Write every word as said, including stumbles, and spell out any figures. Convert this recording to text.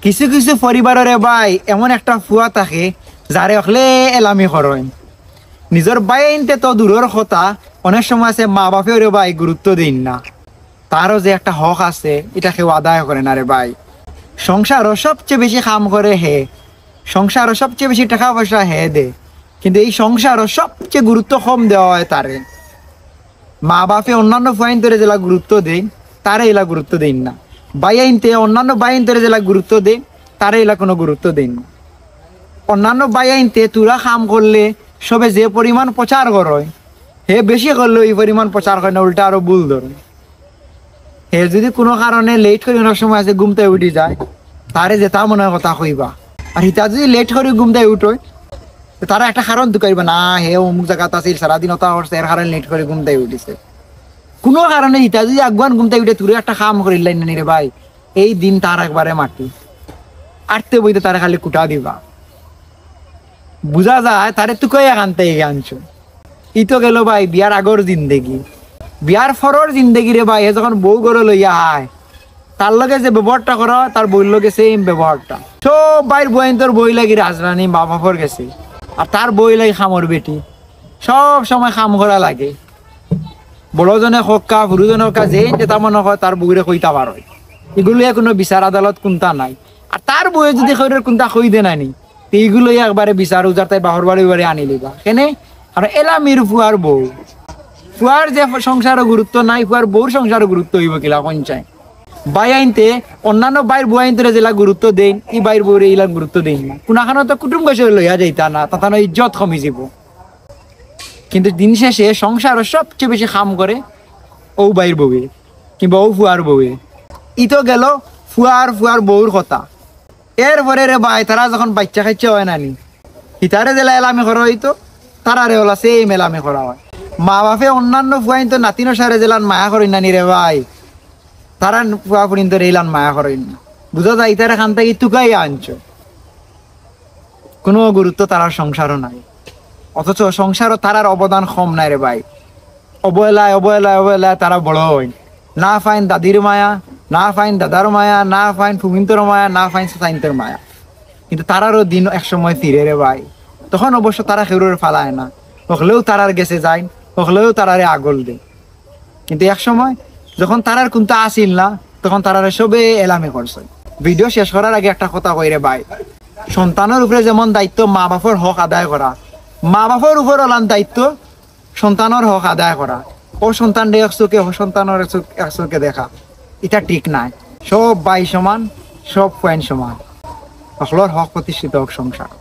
কিছু কিছু পরিবারো রে ভাই এমন একটা ফুয়া থাকে, যারে অকলে এলামি করইন। নিজর ভাইয়াইন্তে তো দূরর কথা, অনেক সময় আছে মা বাপেও রে ভাই গুরুত্ব দেইন না। তারও যে একটা হক আছে, ইটা কেউ আদায় করে না রে ভাই। সংসারও সবচেয়ে বেশি কাম করে হে, সংসারও সবচেয়ে বেশি টেকা পয়সা হে দে, কিন্তু এই সংসারও সবচেয়ে গুরুত্ব কম দেওয়া হয় তারে। মা বাপে অন্যান্য ফুয়াইন্তরে যেলা গুরুত্ব দেইন, তারে ইলা গুরুত্ব দেইন না। ভাইয়াইন্তে অন্যান্য ভাইয়াইন্তরে যেলা গুরুত্ব দেইন, তারে ইলা কোনো গুরুত্ব দেইন না। অন্যান্য ভাইয়াইন্তে থুড়া কাম করলে সবে যে পরিমাণ প্রচার করইন, হে বেশি করলে ওই পরিমাণ প্রচার করে না, উল্টা আরো ভুল ধরে। হে যদি কোনো কারণে লেট করি অনেক সময় আছে ঘুমতে উঠি যায়, তারে যেতা মনে হয় কথা কইবা। আর হিতা যদি লেট করি ঘুমতে উঠই, তো তারা একটা কারণ তুকাইবা না, হে অমুক জাগাত আছিল, সারাদিন ওটা করছে, এর কারণে লেট করি ঘুমতে উঠিছে। কোনো কারণে হিতা যদি আগুয়ান ঘুমতে উঠে, তুরে একটা কাম করিলাই না রে ভাই, এই দিন তার একবারে মাটি। আটতে বইতে তারা খালি কুটা দিবা। বুঝা যায় তারে তুকাইয়া কানতে আনছো। ই তো গেল ভাই বিয়ার আগর জিন্দেগি। বিয়ার পরর জিন্দেগি রে ভাই, হে যখন বউ ঘরো লইয়া আয়, তার লগে যে ব্যবহারটা করা হয়, তার বউর লগে সেম ব্যবহারটা। সব ভাইর বইন তোর বই লাগি রাজরানী মা বাপর গেছে, আর তার বই লাগি কামর বেটি। সব সময় কাম করা লাগে। বড়জনে হক্কা, ফুরুজনে হক্কা, যে যেতা মনে হয় তার বউরে কইতা পারো। ইগুলো কোনো বিচার আদালত কোনটা নাই। আর তার বউয়ে যদি কইরে কোনটা কই দে নানি, তে ইগুলো একবারে বিচার উজার তাই বাহর বাড়ি বাড়ি আনি লিবা। কেনে? কারণ এলামির ফুয়ার বউ। ফুয়ার যে সংসারও গুরুত্ব নাই, ফুয়ার বউর সংসারও গুরুত্ব হইব কিলা কোন চাই? ভাইয়াইন্তে অন্যান্য ভাইর বউয়াইন্তরে যেলা গুরুত্ব দেইন, ই ভাইর বউরে ইলা গুরুত্ব দেইন না। কোনাখানো তো কুটুম গেছে লইয়া যাইতা না, তাতানো ইজ্জত কমি যাব। কিন্তু দিন শেষে সংসারও সবচেয়ে বেশি কাম করে ও ভাইর বউয়ে কিংবা ও ফুয়ার বউয়ে। ই তো গেল ফুয়ার ফুয়ার বউর কথা। এরপরে রে ভাই, তারা যখন বাচ্চা কাচ্চা হয় নানি, হিতারে যেলা এলামি করা হইতো, তারারে ওলা সেম এলামি করা হয়। মা বাপে অন্যান্য ফুয়াইন তো নাতিন সারে যেলান মায়া করইন নানি রে ভাই, তারা ফুয়া ফুরিন্তরে ইলান মায়া করইন না। বুঝা যায় ইতারে খান থাকি তুকাই আনছো, কোনো গুরুত্ব তারার সংসারও নাই। অথচ সংসারও তারার অবদান কম নাই রে ভাই। অবহেলায় অবহেলায় অবহেলায় তারা বড় হইন। না পাইন দাদির মায়া, না পাইন দাদার মায়া, না পাইন ফুমিন্তর মায়া, না পাইন সাইন্তর মায়া। কিন্তু তারারও দিন এক সময় ফিরে রে ভাই। তখন অবশ্য তারা কেউরে ফালায় না, হকলেও তারার গেছে যাইন, হকলেও তারারে আগল দেয়। কিন্তু এক সময় যখন তারার কুন্তা আসিল না, তখন তারারে সবে এলামি করছে। ভিডিও শেষ করার আগে একটা কথা কই রে ভাই, সন্তানের উপরে যেমন দায়িত্ব মা বাপর হক আদায় করা, মা বাপর উপর ওলান দায়িত্ব সন্তানের হক আদায় করা। ও সন্তানরে এক চোখে, ও সন্তানের এক চোখ-, এক চোখে দেখা, ইটা ঠিক নাই। সব ভাই সমান, সব ফুয়াইন সমান, হকলর হক প্রতিষ্ঠিত হোক সংসার।